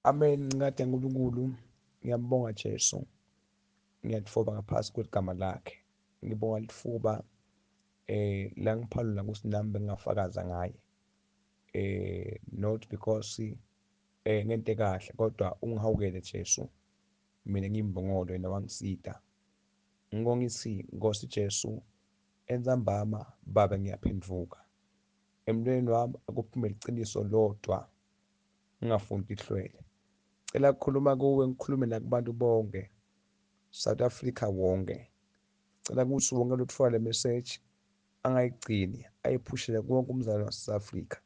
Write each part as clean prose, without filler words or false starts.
Amen. Ncikade yaNkulunkulu, ngiyambonga Jesu. Ngiyatfoba ngaphasi kwegama lakhe. Ngibonga litfuba langipha lona ukuthi nami bengingafakaza ngaye. Not because ngente kahle kodwa ungihawukele Jesu. Mina ngiyimbongolo yena wangisita. Ngiko ngithi Nkosi Jesu entsambama Babe ngiyaphenduka. Emntwaneni wami akuphume liciniso lodwa ngingafuni tihlwele. Cela kukhuluma kuwe ngikhulume nakubantu bonke South Africa wonke. Cela ukuthi wonke lotfola le message angayigcini ayiphushele wonke umzalwane wase Africa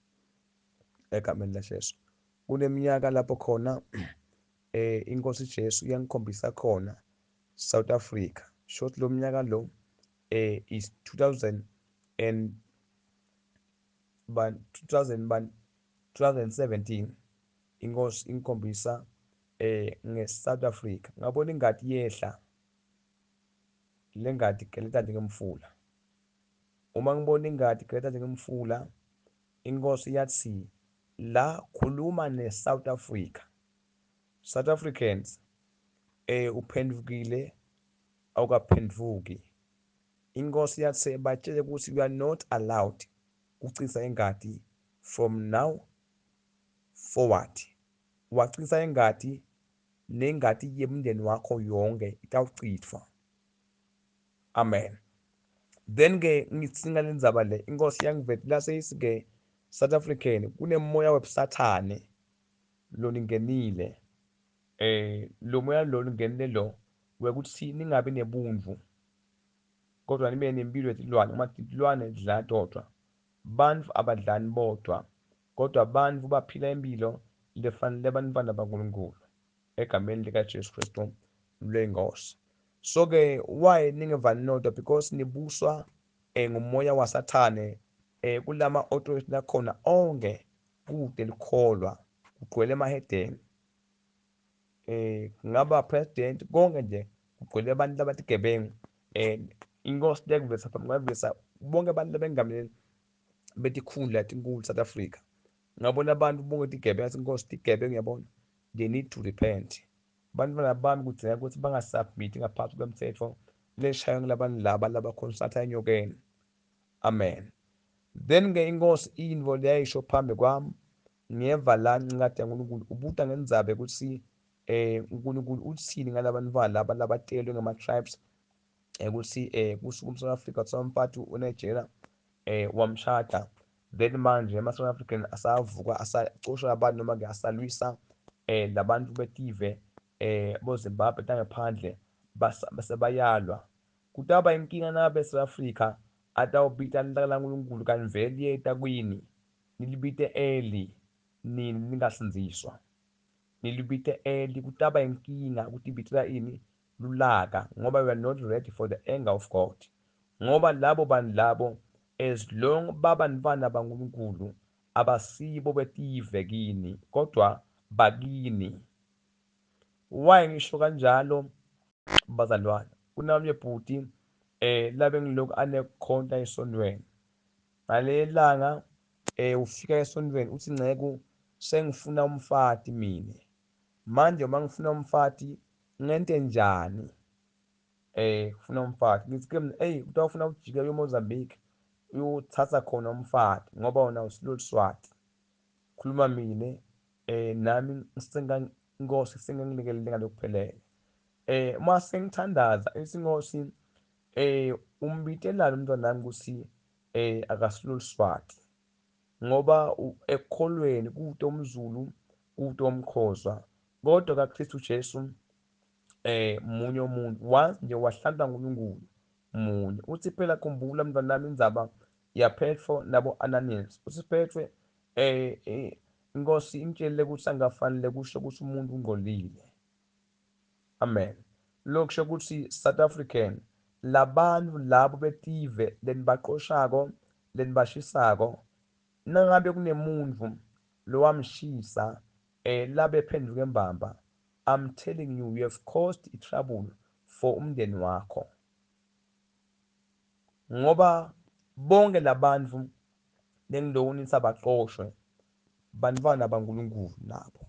egameni laJesu. Kuneminyaka lapho khona inkosi Jesu iyangikhombisa khona South Africa. Short lo mnyaka lo is 2000 and ban 2000 ban 2017 inkosi ingikhombisa nge-South Africa. Ngabona ingadi yehla, lengadi igeleta njengemfula. Uma ngibona ingadi igeleta njengemfula, inkosi yathi la khuluma ne-South Africa. South Africans, uphendukile awukaphenduki. Inkosi yathi batshele ukuthi you are not allowed ukuchitha ingadi from now forward. Wachitha ingadi nengadi yemndeni wakho yonke itawuchithwa. Amen. Then ke ngitsinga lendzaba le inkosi yangivetela seyithi ke South African kunemoya webusathane loningenile. Lo moya lo lingenile lo wekuthi ningabi nebuntu kodwa nibe nempilo yetilwane ngoba tilwane tidlala todwa. Bantfu abadlani bodwa kodwa bantfu baphila impilo lefanele bantfwana baNkulunkulu egameni likaJesu Kristu lwenkosi. So ke why ningevani nodwa? Because nibuswa ngumoya waSathane. Kulama authority lakhona onke kude likholwa kugcwele emahedeni, kungaba president konke nje kugcwele abantu labatigebengu. Inkosi leyakuvesa phambi kwavesa bonke abantu labengamele betikhundla tinkulu South Africa. Ngabona abantu bonke tigebengu, ngathi inkosi tigebengu uyabona, they need to repent. Bantwana bami kudingeka ukuthi bangasubmit ngaphansi kwemthetho leshaywa ngulabantu laba labaconsulta enyokeni. Amen. Then ke inkosi intfo leyayisho phambi kwami ngiyeva la ncikade yaNkulunkulu ubuta ngendzaba ukuthi uNkulunkulu uthini ngalabantwana laba labatelwe ngama-tribes, ukuthi kusuka umSouth Africa kuthiwa umfati uNigeria wamshada, then manje ama-South African asavuka asacosha abantu noma ke asalwisa labantu betive boZimbabwe tangephandle base bayalwa. Kutaba inkinga nabe South Africa atawubita lilaka laNkulunkulu kanti vele liyeta kwini nilibite early nini ningasindziswa nilibite early. Kutaba inkinga kutibitela ini lulaka ngoba we are not ready for the anger of God, ngoba labo bantu labo as long babantwana baNkulunkulu abasibo betive kini kodwa bakini. Why ngisho kanjalo bazalwane? Kunamanye bhuti labe ngilokhu anekhonta esontweni. Ngalelanga ufika esontweni uthi nceku sengifuna umfati mina. Manje uma ngifuna umfati ngente njani? Ufuna umfati. Ngithi ke mina ey utawufuna ujike uye eMozambique uyothatha khona umfati ngoba wena usilo Swati. Khuluma mina nami ngisenga inkosi sengingilekelele ngalokuphelele. Uma sengithandaza isinkosi umbitelani umntwana wami ukuthi akasilo Swati ngoba ekukholweni kute umZulu kute umXhosa kodwa kaKristu Jesu munye umuntu once nje wahlantwa uNkulunkulu munye. Uthi phela khumbula mntwana wami indzaba yaPetro nabo Ananias. Uthi Petro inkosi imtshelile ukuthi angafanele kusho ukuthi umuntu ungcolile. Amen. Lokusho ukuthi South African labantu labo betive lenibaqoshako lenibashisako nangabe kunemuntu lowamshisa labe phenduke mbamba, I'm telling you, you have caused trouble for umndeni wakho ngoba bonke labantu lengilokhu nithi abaxoshwe bantwana baNkulunkulu nabo.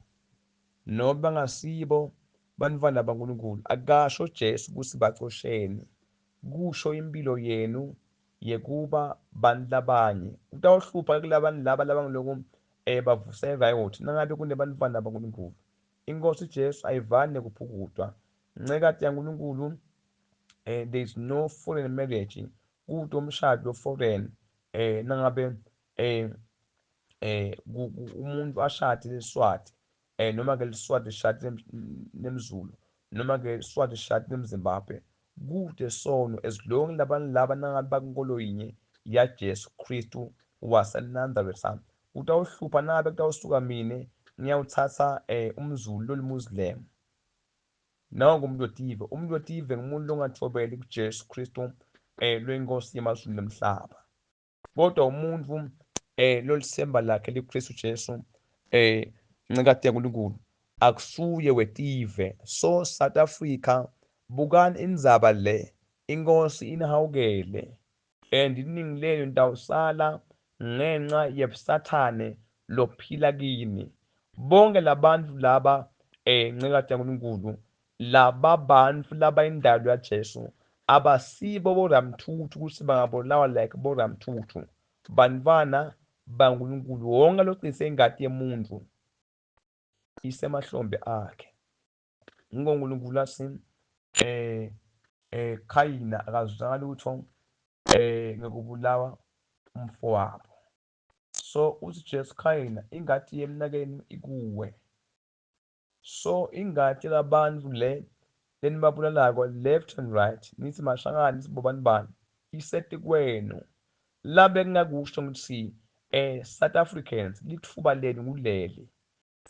Nobe bangasibo bantfwana baNkulunkulu, akasho Jesu kutsi bacosheni. Kusho impilo yenu yekuba bantu labanye. Kutawuhlupha kulabantu laba labangiloku bavusa i-riot nangabe kunebantfwana baNkulunkulu. Inkosi Jesu ayivani nekuphukutwa. Ncekati yaNkulunkulu, there is no foreign marriage. Kute umshado foreign nangabe umuntu ashade leSwati noma ke liSwati lishade nemZulu noma ke liSwati lishade nemZimbabwe, kute sono as long labantu laba nangabe bakunkolo yinye yaJesu Kristu waseNazaretha. Kutawuhlupha nangabe kutawusuka mine ngiyawutsatsa umZulu loliMuslim. Nangu umuntu wetive. Umuntu wetive ngumuntu longathobeli kuJesu Kristu lweNkosi yemazulu nemhlaba. Kodwa umuntu lolisemba lakhe likuKristu Jesu ncikati yaNkulunkulu akusuye wetive. So South Africa, bukani indzaba le, inkosi inihawukele and iningi lenu nitawusala ngenxa yebusathane lophila kini. Bonke labantu laba ncikati yaNkulunkulu, laba bantfu labayindalo yaJesu abasibo boRamthuthu ukuthi bangabulawa like boRamthuthu. Bantfwana baNkulunkulu, wonke locitse ingati yemuntu isemahlombe akhe. Ngiko uNkulunkulu athi Khayina akazuzanga lutho ngokubulawa umfowabo. So uthi Jesu, Khayina, ingati yemnakenu ikuwe. So ingati labantu le lenibabulalako left and right, nithi mashangane, nithi bobani bani, isetikwenu. Labe kungakusho ukuthi South Africans litfuba lenu nguleli.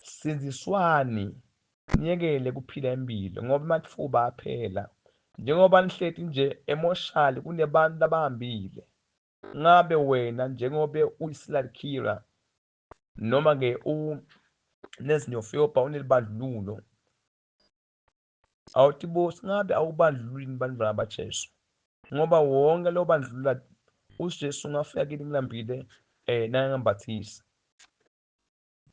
Sindziswani, niyekele kuphila impilo ngoba amatfuba aphela. Njengoba nihleti nje emoshali kunebantu labahambile. Ngabe wena njengobe uyisilalikhira noma ke unezinyofiyobha unelibandlululo, awutibusi ngabe awubandlululi bantfwana baJesu? Ngoba wonke lobandlulula uJesu ungafika kini ngilambile nangambathisa.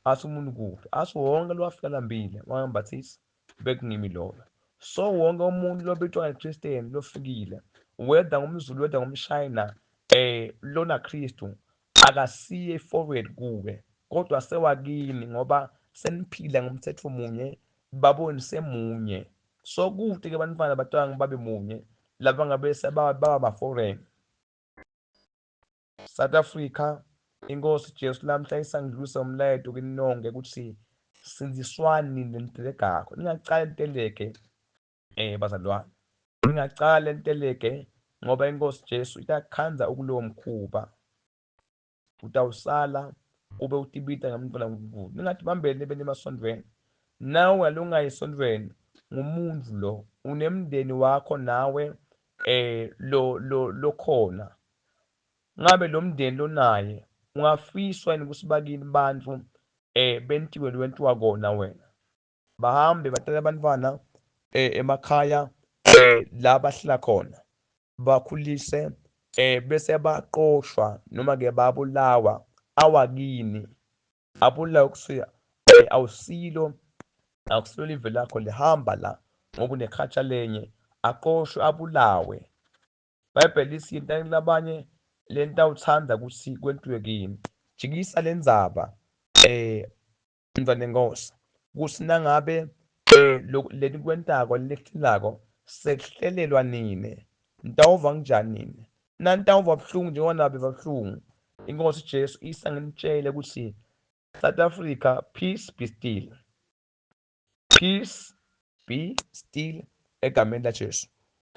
Athi umuntu kuphi? Athi wonke lowafika lambile wangambathisa bekungimi loyo. So wonke umuntu lobitwa ngeChristian lofikile, whether ngumZulu whether ngumShayina, lona Kristu akasiye forward kuwe, kodwa sewakini ngoba seniphila ngomthetho munye, babonise munye. So kude ke bantwana batwana babe munye laba ngabe sebaba ba foreign. South Africa, inkosi Jesu lamhla isangidlulisa umlayeto kini nonke ukuthi sindziswani nini nitelegako. Ningacali nitelege bazalwane. Ningacali nitelege ngoba inkosi Jesu itakhandza ukulowo mkhuba. Utawusala ube utibita ngemntwana waNkulunkulu. Ningatibambeli nibe nemasontfweni. Nawe lungayi esontfweni ngumuntu lo unemndeni wakho nawe lo lo lokhona. Ngabe lo mndeni lonaye ungafiswa yini ukuthi bakini bantfu bentiwe lwentiwa kona wena? Bahambe batale abantwana emakhaya la bahlala khona, bakhulise bese baqoshwa noma ke babulawa awakini, abulawa kusuya awusilo akusilo live lakho lihamba la ngoba unekhatsha lenye, aqoshwe abulawe. Bhayibheli lithi yentani labanye lenitawutsandza kutsi kwentiwe kini. Jikisa lendzaba mntfwanenkosi kutsi nangabe lenikwentako lenikuhlelako sekuhlelelwa nine, nitawuva kanjani nine? Nanitawuva buhlungu njengoba nabo beva buhlungu. Inkosi Jesu isa nginitshele kutsi South Africa, peace be still. Peace be still egameni laJesu.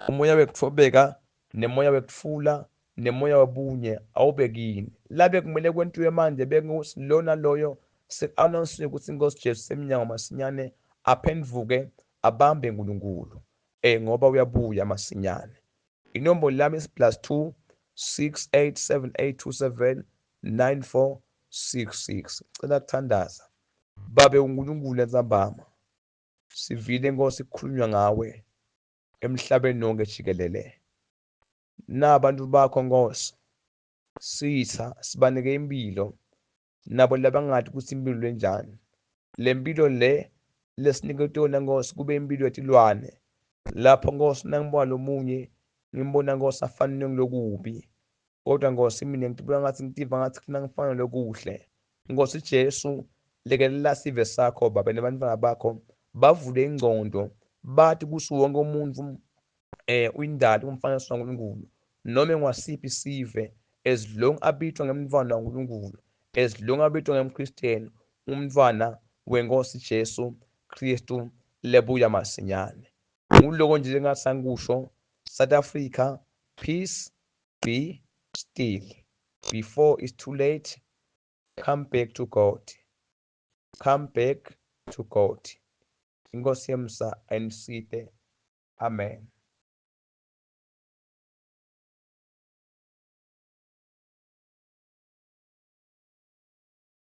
Umoya wekutfobeka nemoya wekutfula nemoya wobunye awube kini. Labe kumele kwentiwe manje bekuthi lona loyo sek-announce ukuthi inkosi Jesu semnyango masinyane aphenduke abambe uNkulunkulu ngoba uyabuya masinyane. Inombolo lami is +2 687827 9466. Cela kuthandaza. Babe uNkulunkulu entsambama, sivile Nkosi kukhulunywa ngawe emhlabeni wonke jikelele. Nabantu bakho Nkosi, sitha sibanike impilo nabo labangati ukuthi impilo lenjani. Le mpilo le lesiniketwe yona, Nkosi, kube impilo yetilwane. Lapho, Nkosi, nangibona lomunye, ngimbona, Nkosi, afanele ngilokubi, kodwa, Nkosi, mina ngitibona ngathi ngitiva ngathi kufuna ngifane lokuhle. Nkosi Jesu, lekelela sive sakho, Babe, nebantwana bakho bavule ingcondo, bathi kusi wonke umuntu uyindali umfanekiso waNkulunkulu, noma ngwasiphi sive, as long abitwa ngemntwana waNkulunkulu, as long abitwa ngemKristian, umntwana wenkosi Jesu Kristu lebuya masinyane. Nguloko nje lengasangikusho. South Africa, peace be still. Before it's too late, come back to God. Come back to God. Inkosi yemsa anisite. Amen.